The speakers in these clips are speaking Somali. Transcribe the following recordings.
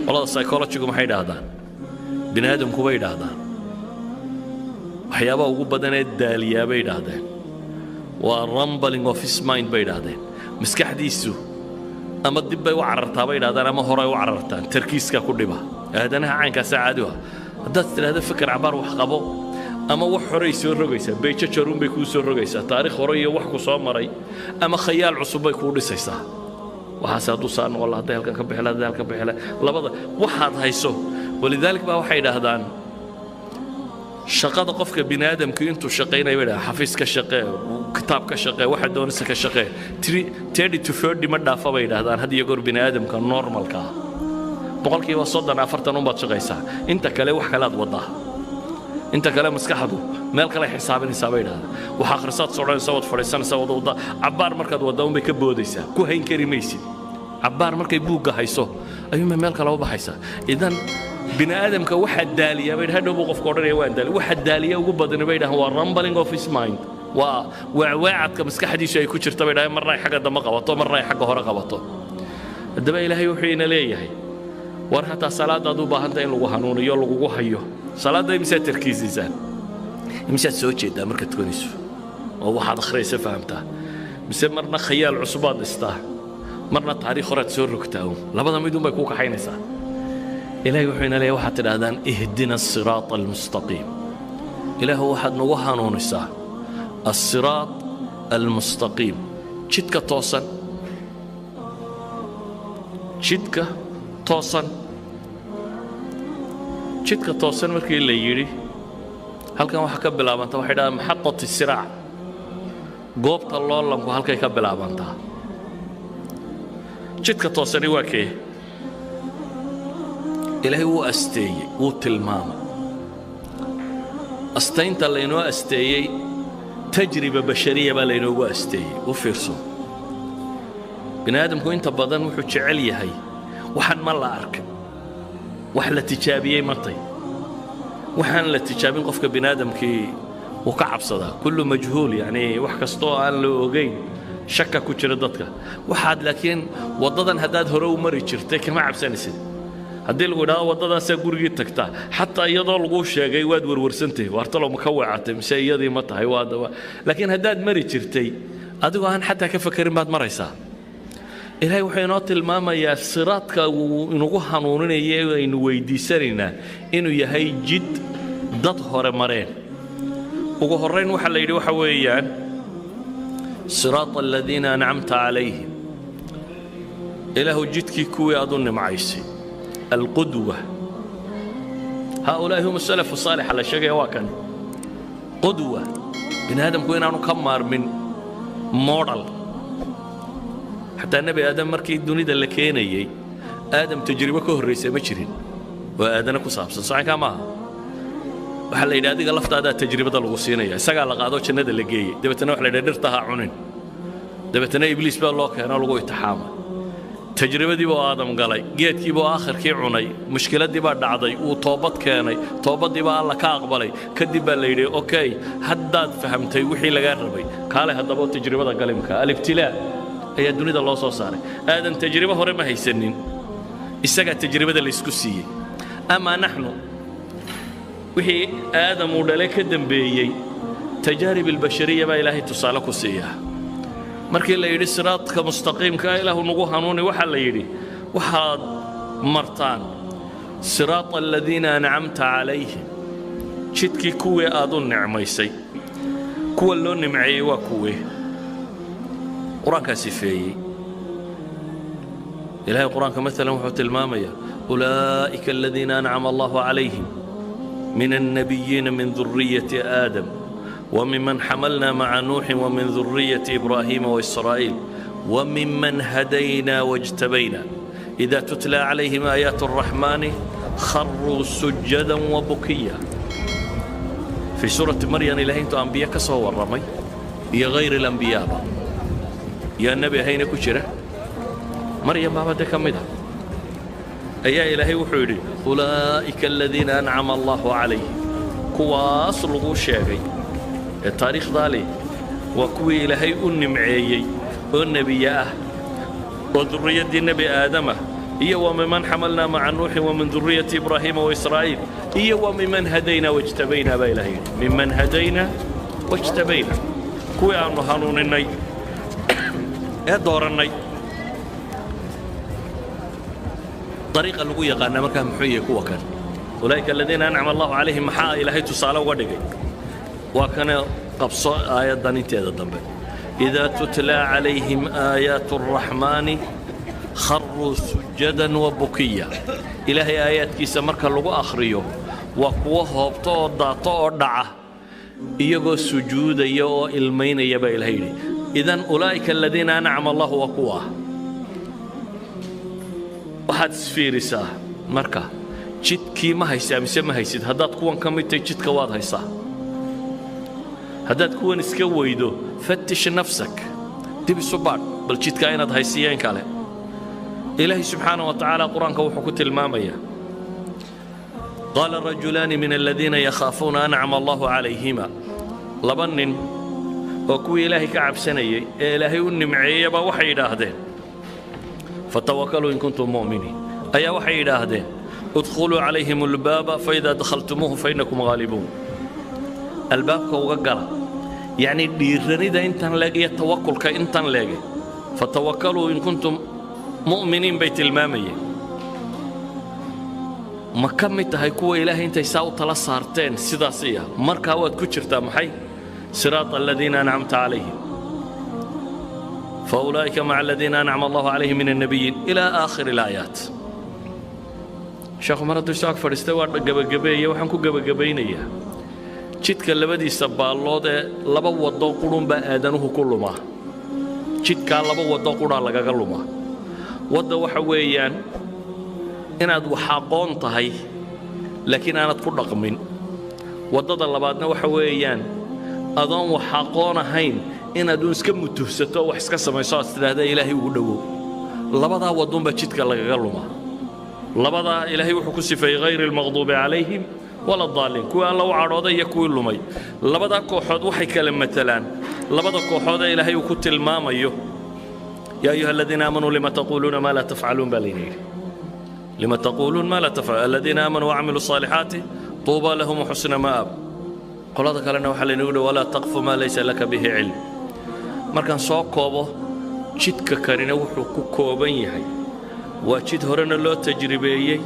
Qolada psychologygu maxay idhaahdaan? Bini aadamku, bay idhaahdaan, waxyaabaha ugu badan ee daaliyaa, bay idhaahdeen, waa rambling of his mind, bay idhaahdeen. Maskaxdiisu ama dib bay u carartaa, bay idhahdaan, ama horay u carartaan. Tarkiiska ku dhiba aadanaha caynkaasa caadi u ah. Haddaad tidhaahdo fikir cabaar wax qabo ama wax horay soo rogaysaa, bayjajaruun bay kuu soo rogaysaa, taariikh hore iyo wax ku soo maray ama khayaal cusub bay kuu dhisaysaa. Waxaase hadduu saa noqon laha, hadday halkan ka bixi laha, hadday halkan bixi laha, labada waxaad hayso. ولذلك baa waxay idhaahdaan shaqada qofka bini aadamku intuu shaqaynaya, bay dhahdaan, xafiis ka shaqee, kitaab ka shaqee, waxa doonaysa ka shaqee, 30 to 40 ma dhaafa, bay idhahdaan, had iyo goor bini aadamka normalka ah 30% 40 unbaad shaqaysaa. Inta kale wax kalead wadaa, inta kale maskaxdu meel kale xisaabinaysaa, bay idhahdaan. Wax akhrisaad sodhanaysa, waad fadhiisanaysaa, wada waddaa cabbaar. Markaad waddaa unbay ka boodaysaa, ku hayn kari maysid. Cabbaar markay buugga hayso ayuunbay meel kale u baxaysaa. Idan bini aadamka waxaa daaliya, bay hadhow buu qofku odhanaya waan daali, waxa daaliya ugu badani, bay dhahaan, waa rambling of his mind, waa weecweecadka maskaxdiisu ay ku jirta, bay dhahaan, marna ay xagga dambe qabato, marna ay xagga hore qabato. Haddaba Ilaahay wuxuu ina leeyahay, war hataa salaadaad u baahantay in lagu hanuuniyo, lagugu hayo. Salaadda imisaad tarkiisisaan? Imisaad soo jeedaa markaad tukanayso oo waxaad akhriyaysa fahamtaa? Mise marna khayaal cusubaad dhistaa, marna taariikh horaad soo rogtaa? Uun labada mid un bay kuu kaxaynaysaa. Ilaahay wuxuu ina leeyahay, waxaad tidhahdaan اهدنا الصراط المستقيم. Ilaahu, waxaad nagu hanuunisaa الصراط المستقيم, jidka toosan, jidka toosan. Jidka toosan markii la yidhi, halkan waxaa ka bilaabanta, waxay dhahdaan, محطة الصراع, goobta loolanku halkay ka bilaabantaa. Jidka toosani waa kee? Ilaahay wuu asteeyey, wuu tilmaamay. Astaynta laynoo asteeyey تجربة بشرية baa laynoogu asteeyey. U fiirso, bini aadamku inta badan wuxuu jecel yahay waxaan ma la arkay, wax la tijaabiyey martay. Waxaan la tijaabin qofka bini aadamkii wuu ka cabsadaa. كل مجهول, yani wax kastoo aan la ogayn, shaka ku jira dadka. Waxaad laakiin waddadan haddaad hore u mari jirtay, kama cabsanaysid. Haddii lagu idhahdo waddadaasaa gurigii tagtaa, xataa iyadoo laguu sheegay waad werwarsantahay, waartalo ma ka weecatay mise iyadii ma tahay? Waa laakiin haddaad mari jirtay, adigoo aan xataa ka fakerin baad maraysaa. Ilaahay wuxuu inoo tilmaamayaa siraadka uu inagu hanuuninaya ee aynu weydiisanaynaa inuu yahay jid dad hore mareen. Ugu horrayn waxaa la yidhi waxa weeyaan صراط الذين أنعمت عليهم, Ilaahu, jidkii kuwii aad u nimcaysay. القدوة هؤلاء هم السلف الصالح la sheegaya, waa kan qudwa. Bini aadamku inaanu ka maarmin model. Xataa Nebi Aadam markii dunida la keenayey, Aadam tajribo ka horraysa ma jirin oo aadana ku saabsan socankaa maaha. Waxaa la yidhi, adiga laftaadaa tajribada lagu siinaya. Isagaa la qaado, jannada la geeyey, dabeetana waxa la yidhi, dhirta ha cunin. Dabeetana Ibliis baa loo keeno, lagu itixaamay. Tajribadii buu Aadam galay, geedkii buu aakhirkii cunay, mushkiladdii baa dhacday, wuu toobad keenay, toobaddii baa Alla ka aqbalay. Kadib baa la yidhi, okay, haddaad fahamtay wixii lagaa rabay, kaale haddaba tajribada galimka. الابتلاء ayaa dunida loo soo saaray. Aadan tajribo hore ma haysanin, isagaa tajribada laysku siiyey. أما نحن, wixii Aadam uu dhalay ka dambeeyey, تجارب البشرية baa Ilaahay tusaale ku siiyaa. Markii la yidhi siraadka mustaqiimka Ilaahu nagu hanuuni, waxaa la yidhi, waxaad martaan صراط الذين أنعمت عليهم, jidkii kuwii aad u nicmaysay. Kuwa loo nimceeyey waa kuwee? Qur-aankaa sifeeyey. Ilahay qur-aanka maalan wuxuu tilmaamayaa أولئك الذين أنعم الله عليهم من النبيين من ذرية آدم وممن حملنا مع نوح ومن ذرية إبراهيم وإسرائيل وممن هدينا واجتبينا إذا تتلى عليهم آيات الرحمن خروا سجدا وبكيا. في سورة مريم Ilaahay intuu ambiye ka soo warramay iyo غير الأنبياء ba, yaa nebi ahayna ku jira, Maryam baaba dee ka mid ah, ayaa Ilaahay wuxuu yidhi أولئك الذين أنعم الله عليهم. Kuwaas lagu sheegay ee taariikhdaa leh waa kuwii Ilaahay u nimceeyey oo nebiye ah oo durriyaddii Nebi Aadamah. Iyo wa miman xamalnaa maca Nuuxin wa min duriyati Ibraahiima waIsraa'iil, iyo wa miman hadaynaa wajtabaynaa baa Ilahay yidhi. Miman hadaynaa wajtabaynaa, kuwii aannu hanuuninnay ee doorannay. Dariiqa lagu yaqaanaa markaa muxuu yahay? Kuwa kan ulaa'ika aladiina ancama Allahu calayhim, maxaa Ilaahay tusaale uga dhigay? Waa kana, qabso aayaddan inteeda dambe: idaa tutlaa calayhim aayaatu araxmaani kharuu sujadan wa bukiya. Ilaahay aayaadkiisa marka lagu akhriyo, waa kuwo hoobto oo daato oo dhaca, iyagoo sujuudaya oo ilmaynaya baa Ilahay yidhi. Idan ulaa'ika aladiina ancama Allahu waa kuwa. Waxaad isfiirisaa marka, jidkii ma haysaa mise ma haysid? Haddaad kuwan ka mid tahay, jidka waad haysaa. Haddaad kuwan iska weydo, fattish nafsak, dib isu baadh bal jidkaa inaad haysiyeen kale. Ilaahay subxaana wa tacaala Qur-aanka wuxuu ku tilmaamayaa: qaala rajulaani min aladiina yakhaafuuna ancama Allahu calayhima. Laba nin oo kuwii Ilaahay ka cabsanayay ee Ilaahay u nimceeyeyba waxay yidhaahdeen: fatawakaluu in kuntum mu'miniin. Ayaa waxay yidhaahdeen: udkhuluu calayhim albaaba faida dakhaltumuuhu fainakum ghaalibuun. Albaabka uga gala. Yacni dhiiranida intan leeg iyo tawakulka intan leege, fatawakaluu in kuntum mu'miniin bay tilmaamayeen. Ma ka mid tahay kuwa Ilaahay intay saa u tala saarteen sidaas iya? Markaa waad ku jirtaa maxay? Siraata aladiina ancamta calayhim, faulaa'ika maca aladiina ancama Allahu calayhim min annabiyiin, ila aakhiri alaayaat. Sheekhu mar hadduu soo ag fadhiistay, waa gebagabeeye. Waxaan ku gebagabaynayaa jidka labadiisa baallood ee laba waddo qurunbaa aadanuhu ku lumaa. Jidkaa laba waddo qudhaa lagaga lumaa. Wadda waxa weeyaan inaad wax aqoon tahay laakiin aanad ku dhaqmin. Waddada labaadna waxa weeyaan adoon wax aqoon ahayn inaad uun iska mutuhsato, wax iska samayso, aad tidhaahda Ilaahay ugu dhowow. Labadaa wadduunbaa jidka lagaga lumaa. Labadaa Ilaahay wuxuu ku sifeeyey hayri almaqduubi calayhim wala daaliin, kuwii Alla u cadhooday iyo kuwii lumay. Labadaa kooxood waxay kala matalaan labada kooxood ee Ilaahay uu ku tilmaamayo: yaa ayuha aladiina aamanuu lima taquuluuna maa laa tafcaluun baa layna yidhi. Lima taquuluun maa laa tafcaluun. Aladiina aamanuu wacamiluu saalixaati tuuba lahum waxusna ma'aab. Qolada kalena waxaa laynagu yidhi: walaa taqfu maa laysa laka bihi cilm. Markaan soo koobo, jidka kanina wuxuu ku kooban yahay waa jid horena loo tajribeeyey.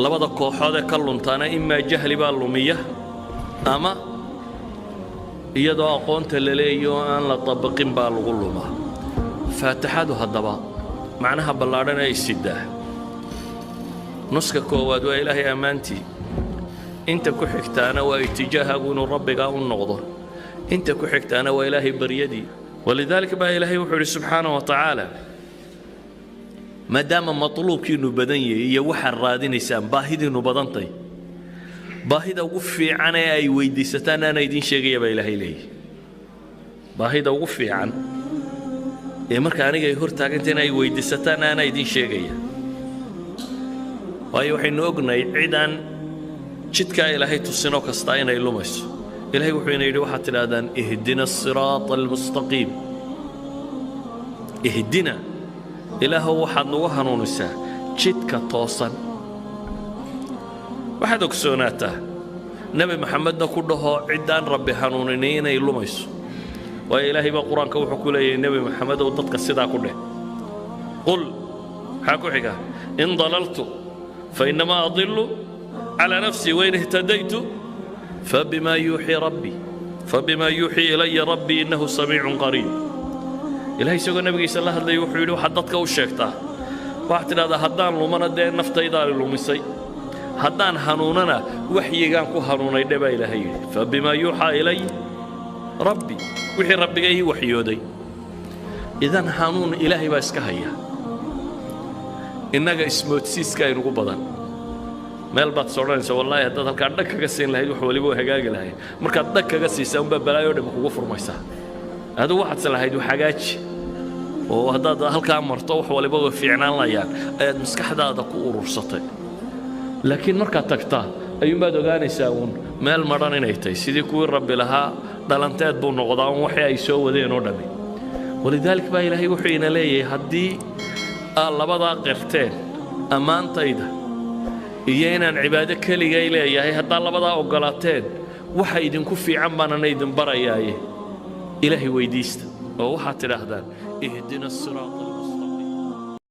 Labada kooxood ee ka luntaana imaa jahli baa lumiya ama iyadoo aqoonta la leeyo oo aan la dabaqin baa lagu lumaa. Faatixadu haddaba macnaha ballaadhan ay sidaa, nuska koowaad waa Ilaahay ammaantii, inta ku xigtaana waa itijaahagu inuu Rabbigaa u noqdo, inta ku xigtaana waa Ilaahay baryadii. Walidaalika baa Ilaahay wuxuu yidhi subxaanahu wa tacaala, maadaama matluubkiinnu badan yahay iyo waxaad raadinaysaan baahidiinnu badantay, baahida ugu fiican ee ay weyddiisataan aana idiin sheegaya baa Ilaahay leeyahy. Baahida ugu fiican ee marka aniga ay hor taagantay in ay weyddiisataan aana idiin sheegaya. Waayo, waxaynu ognahay cidaan jidkaa Ilaahay tusinoo kastaa inay lumayso. Ilahay wuxuu ina yidhi: waxaad tidhaahdaan ihdina asiraata almustaqiim. Ihdina, Ilaahow waxaad nagu hanuunisaa jidka toosan. Waxaad ogsoonaataa, Nebi Maxamedna ku dhahoo, ciddaan Rabbi hanuuninay inay lumayso. Waayo, Ilaahay baa Qur-aanka wuxuu ku leeyahay: Nebi Maxamedow, dadka sidaa ku dheh. Qul, maxaa ku xiga? In dalaltu fainnamaa adilu calaa nafsii, wain ihtadaytu fabima yuuxii rabbii, fabima yuuxii ilaya rabbii, innahu samiicun qariib. Ilahay isagoo nebigiisa la hadlayay wuxuu yidhi: waxaad dadka u sheegtaa, waxaad tidhahdaa, haddaan lumana dee naftaydaani lumisay, haddaan hanuunana waxyigaan ku hanuunay dhe baa Ilaahay yidhi. Fabimaa yuuxaa ilay rabbi, wixii Rabbiga ii waxyooday. Idan hanuun Ilaahay baa iska haya. Innaga ismoodsiiska aynugu badan. Meel baad is odhanaysa: wallaahi haddaad halkaa dhag kaga siin lahayd, wax waliba waa hagaagi lahayd. Markaad dhag kaga siisaa unbaa balaayo dham kugu furmaysaa. Adigu waxaad is lahayd wax hagaaji, oo haddaad halkaa marto wax waliba way fiicnaan layaan ayaad maskaxdaada ku urursatay. Laakiin markaad tagtaa ayuunbaad ogaanaysaa uun meel madhan inay tahay, sidii kuwii Rabbi lahaa dhalanteed buu noqdaa un waxii ay soo wadeen oo dhammi. Walidaalik baa Ilaahay wuxuu ina leeyahay: haddii aad labadaa qirteen Ammaantayda iyo inaan cibaado keligay leeyahay haddaa labadaa oggolaateen, waxa idinku fiican baanana idin barayaaye. Ilaahay weydiista oo waxaad tidhaahdaan: ihdina asiraata.